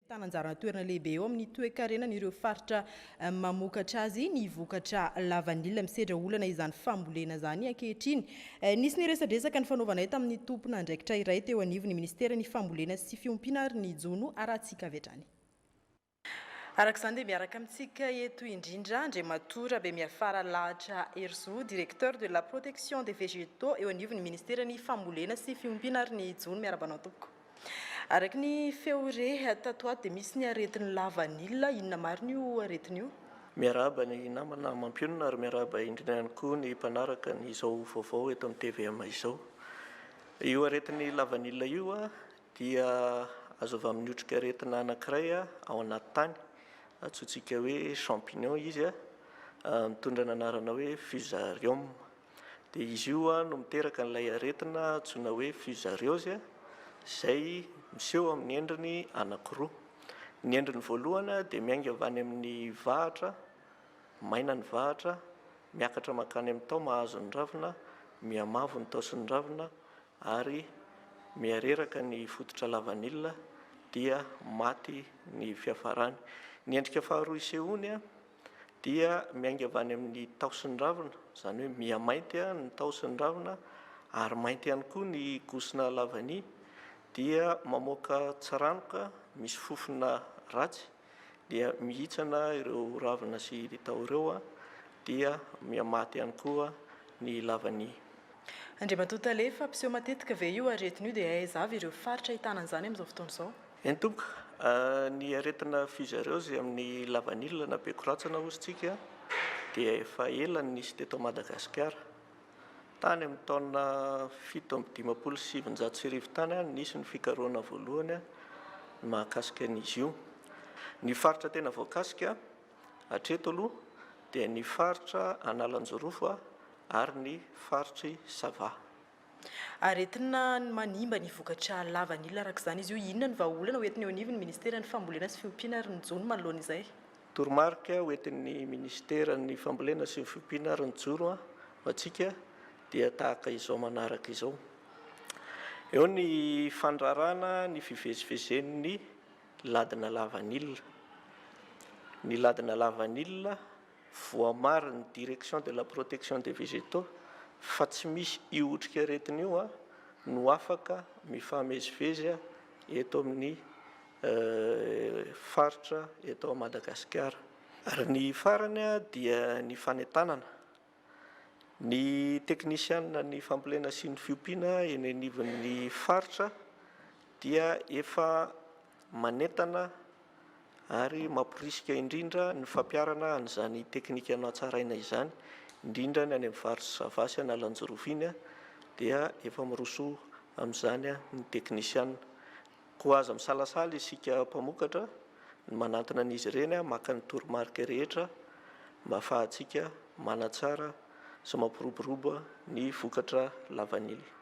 Mitana anjara toerana lehibe eo amin'ny toekarenan'ireo faritra mamokatra azy ny vokatra lavanila. Misedra olana izany fambolena izany ankehitriny. Nisy ny resadresaka nifanaovanay tamin'ny tompon'andraikitra iray teo anivon'ny ministeran'ny fambolena sy fiompiana ary ny jono arahantsika avy hatrany. Araka izany dia miaraka amintsika eto indrindra Andriamatoa Rabemiafara Lahatra Herizo, directeur de la protection des végétaux eo anivon'ny ministeran'ny fambolena sy fiompiana ary ny jono. Miarahaba anao tompoko. Araka ny feo re tato ato dia misy ny aretin'ny lavanila. Inona marina io aretina io? Miarahaba ny namana mampionona ary miarahaba indrindra ihany koa ny mpanaraka ny izao vaovao eto amin'ny tvm izao. Io aretin'ny lavanila io dia azo avy amin'ny otrikaretina anankiray ao anaty tany, antsointsika hoe champignon izy, mitondra ny anarana hoe fusarium. Dia izy io no miteraka an'ilay aretina antsoina hoe fusariose izay miseho amin'ny endriny anankiroa. Ny endriny voalohany dia miainga avy any amin'ny vahatra, maina ny vahatra, miakatra mankany amin'ny taho mahazo ny ravina, mihamavo ny taho sy ny ravina ary mihareraka ny fototra lavanila dia maty ny fiafarany. Ny endrika faharoa isehoany dia miainga avy any amin'ny taho sy ny ravina, izany hoe miha-mainty ny taho sy ny ravina ary mainty ihany koa ny gosina lavania, dia mamoaka tsiranoka misy fofona ratsy, dia mihitsana ireo ravina sy taho ireo dia miha-maty ihany koa ny lavania. Andriamatoa Tale, fampiseho matetika ve io aretina io dia aiza avy ireo faritra ahitana an'izany amin'izao fotoana izao? Eny tompoko, ny aretina fusariose amin'ny lavanila na bekoratsana hozy tsika dia efa ela no nisy teto Madagasikara. Tany amin'ny taona 1957 tany no nisy ny fikarohana voalohany ny mahakasika an'izy io. Ny faritra tena voakasika hatreto aloha dia ny faritra Analanjirofo ary ny faritr'i Sava. Aretina manimba ny vokatra lavanila araka izany izy io. Inona no vahaolana hoentin'ny eo anivon'ny ministeran'ny fambolena sy fiompiana ary ny jono manoloana izay? Toromarika hoentin'ny ministeran'ny fambolena sy ny fiompiana ary ny joro ho antsika dia tahaka izao manaraka izao. Eo ny fandrarana ny fivezivezen'ny ladina lavanila. Ny ladina lavanila Voamarin'ny Direction de la protection des végétaux fa tsy misy io otrikaretina io no afaka mifamezivezy eto amin'ny faritra eto Madagasikara. Ary ny farany dia ny fanentanana ny teknisianina ny fambolena sy ny fiompiana eny anivon'ny faritra dia efa manentana ary mamporisika indrindra ny fampiharana an'izany teknika nohatsaraina izany, indrindra ny any amin'ny faritry Sava sy Analanjirofo iny dia efa miroso amin'izany ny teknisiana. Koa aza misalasala isika mpamokatra ny manantona an'izy ireny maka ny toromarika rehetra mba ahafahantsika manatsara sy mampiroborobo ny vokatra lavanila.